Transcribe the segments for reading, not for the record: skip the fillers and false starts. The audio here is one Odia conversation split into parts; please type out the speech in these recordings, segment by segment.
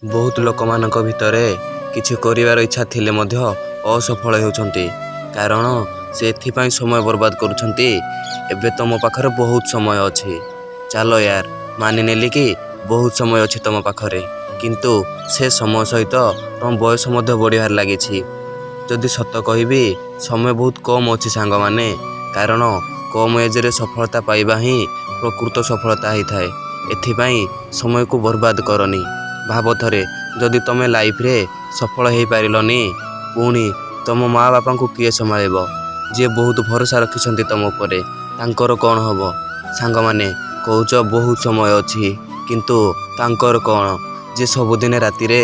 ବହୁତ ଲୋକମାନଙ୍କ ଭିତରେ କିଛି କରିବାର ଇଚ୍ଛା ଥିଲେ ମଧ୍ୟ ଅସଫଳ ହେଉଛନ୍ତି, କାରଣ ସେ ଏଥିପାଇଁ ସମୟ ବର୍ବାଦ କରୁଛନ୍ତି। ଏବେ ତମ ପାଖରେ ବହୁତ ସମୟ ଅଛି। ଚାଲ ୟାର, ମାନିନେଲି କି ବହୁତ ସମୟ ଅଛି ତମ ପାଖରେ, କିନ୍ତୁ ସେ ସମୟ ସହିତ ତମ ବୟସ ମଧ୍ୟ ବଢ଼ିବାରେ ଲାଗିଛି। ଯଦି ସତ କହିବି, ସମୟ ବହୁତ କମ୍ ଅଛି ସାଙ୍ଗମାନେ, କାରଣ କମ୍ ଏଜ୍ରେ ସଫଳତା ପାଇବା ହିଁ ପ୍ରକୃତ ସଫଳତା ହେଇଥାଏ। ଏଥିପାଇଁ ସମୟକୁ ବର୍ବାଦ କରନି। ଭାବ ଥରେ, ଯଦି ତମେ ଲାଇଫରେ ସଫଳ ହେଇପାରିଲନି, ପୁଣି ତମ ମା ବାପାଙ୍କୁ କିଏ ସମ୍ଭାଳିବ? ଯିଏ ବହୁତ ଭରସା ରଖିଛନ୍ତି ତମ ଉପରେ, ତାଙ୍କର କ'ଣ ହେବ? ସାଙ୍ଗମାନେ, କହୁଛ ବହୁତ ସମୟ ଅଛି, କିନ୍ତୁ ତାଙ୍କର କ'ଣ, ଯିଏ ସବୁଦିନ ରାତିରେ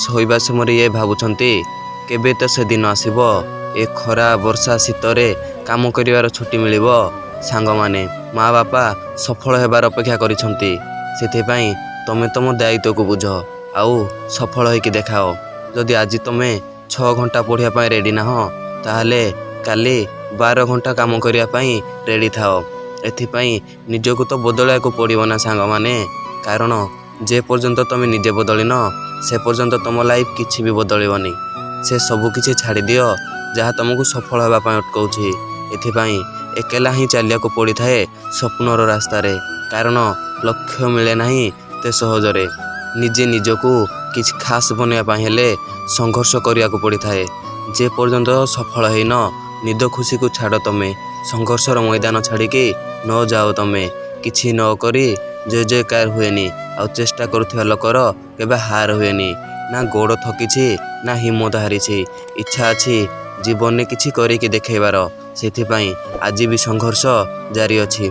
ଶୋଇବା ସମୟରେ ଇଏ ଭାବୁଛନ୍ତି, କେବେ ତ ସେଦିନ ଆସିବ, ଏ ଖରା ବର୍ଷା ଶୀତରେ କାମ କରିବାର ଛୁଟି ମିଳିବ? ସାଙ୍ଗମାନେ, ମା ବାପା ସଫଳ ହେବାର ଅପେକ୍ଷା କରିଛନ୍ତି। ସେଥିପାଇଁ ତମେ ତମ ଦାୟିତ୍ୱକୁ ବୁଝ ଆଉ ସଫଳ ହେଇକି ଦେଖାଅ। ଯଦି ଆଜି ତମେ 6 ଘଣ୍ଟା ପଢ଼ିବା ପାଇଁ ରେଡ଼ି ନାହଁ, ତାହେଲେ କାଲି 12 ଘଣ୍ଟା କାମ କରିବା ପାଇଁ ରେଡ଼ି ଥାଅ। ଏଥିପାଇଁ ନିଜକୁ ତ ବଦଳାଇବାକୁ ପଡ଼ିବ ନା ସାଙ୍ଗମାନେ, କାରଣ ଯେ ପର୍ଯ୍ୟନ୍ତ ତମେ ନିଜେ ବଦଳିନ, ସେ ପର୍ଯ୍ୟନ୍ତ ତମ ଲାଇଫ୍ କିଛି ବି ବଦଳିବନି। ସେ ସବୁ କିଛି ଛାଡ଼ିଦିଅ ଯାହା ତମକୁ ସଫଳ ହେବା ପାଇଁ ଅଟକାଉଛି। ଏଥିପାଇଁ ଏକଲା ହିଁ ଚାଲିବାକୁ ପଡ଼ିଥାଏ ସ୍ୱପ୍ନର ରାସ୍ତାରେ, କାରଣ ଲକ୍ଷ୍ୟ ମିଳେ ନାହିଁ ଏତେ ସହଜରେ। ନିଜେ ନିଜକୁ କିଛି ଖାସ୍ ବନେଇବା ପାଇଁ ହେଲେ ସଂଘର୍ଷ କରିବାକୁ ପଡ଼ିଥାଏ। ଯେ ପର୍ଯ୍ୟନ୍ତ ସଫଳ ହେଇନ, ନିଦ ଖୁସିକୁ ଛାଡ଼ ତମେ, ସଂଘର୍ଷର ମଇଦାନ ଛାଡ଼ିକି ନ ଯାଅ ତମେ। କିଛି ନ କରି ଜୟ ଜୟକାର ହୁଏନି, ଆଉ ଚେଷ୍ଟା କରୁଥିବା ଲୋକର କେବେ ହାର ହୁଏନି। ନା ଗୋଡ଼ ଥକିଛି, ନା ହିମ୍ମତ ହାରିଛି। ଇଚ୍ଛା ଅଛି ଜୀବନରେ କିଛି କରିକି ଦେଖେଇବାର, ସେଥିପାଇଁ ଆଜି ବି ସଂଘର୍ଷ ଜାରି ଅଛି।